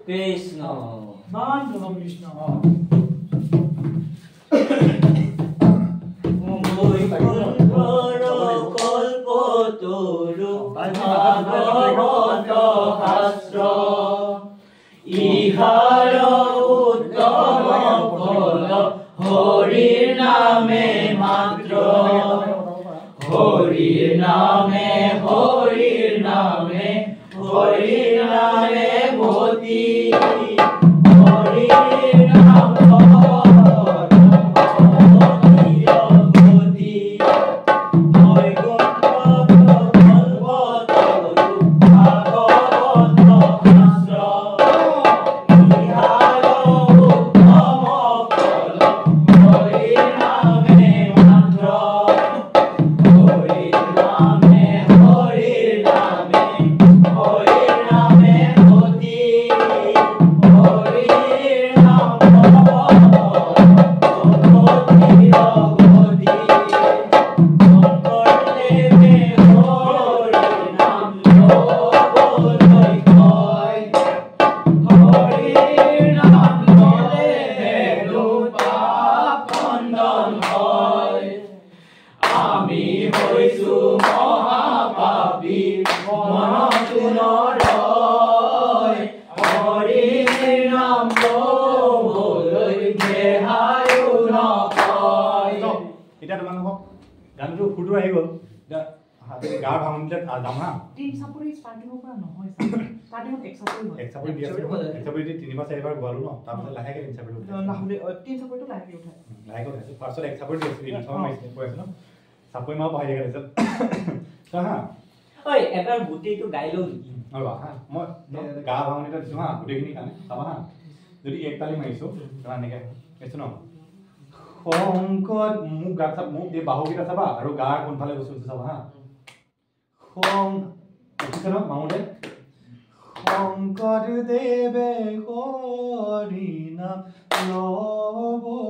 কৃষ্ণ। কৃষ্ণ। কল্পতৰু ভাগৱত শাস্ত্ৰ ইহাৰ উত্তম ফল হৰিৰ নামে মাত্ৰ। হৰিৰ নামে হৰিৰ নামে হৰিৰ নামে গতি। হৰিৰ নাম গতি। ভাগৱত শাস্ত্ৰ ইহাৰ উত্তম ফল হৰিৰ নামে মাত্ৰ। হৰিৰ নামে হৰিৰ নামে হৰিৰ নামে গতি। হৰিৰ নাম গতিৰ গতি। শংকৰদেৱে হৰিৰ নাম ল'বলৈ কয়। হৰিৰ নাম ল'লে হেনো পাপ খণ্ডন হয়। আমি হৈছো মহাপাপী মনতো নৰয়। হৰিৰ নাম ল'বলৈ দেহায়ো নকয়। এতিয়া তোমালোকক গানটো সুৰটো আহি গ'ল। এতিয়া গাৰ ভাঙনিতে যাম হা। তিন চাপৰি ষ্টাৰ্টিঙৰ পৰা নহয়, ষ্টাৰ্টিঙত এক চাপৰি হয়। এক চাপৰি দি আছো, এক চাপৰি দি তিনিবাৰ চাৰিবাৰ গোৱালো ন, তাৰপিছত লাহেকে তিন চাপৰি উঠাইছো। লাহে তিন চাপৰিটো লাহেকে উঠায়। লাহেকে উঠাইছো। ফাৰ্ষ্টত এক চাপৰি দি আছো, তিনি চাপৰি মাৰিছে কৈ আছো ন, চাপৰি মাৰো পাহৰি থাকে তাৰপিছত চোৱা হা। ঐ এবাৰ গোটেইটো গাই লওঁ নেকি? ৰ'বা হা, মই গা ভাঙনি এটা দিছো হা, গোটেইখিনি কাৰণে চাবা হা। যদি এক তালি মাৰিছো এনেকে মাৰিছো ন, শংকৰ মোক গাত চাব, মোক এই বাহুকেইটা চাবা আৰু গাৰ কোনফালে বস্তু চাবা হা। শং উঠিছে ন মাৰোতে, শংকৰ দেৱে হৰি নাম ল'বলৈ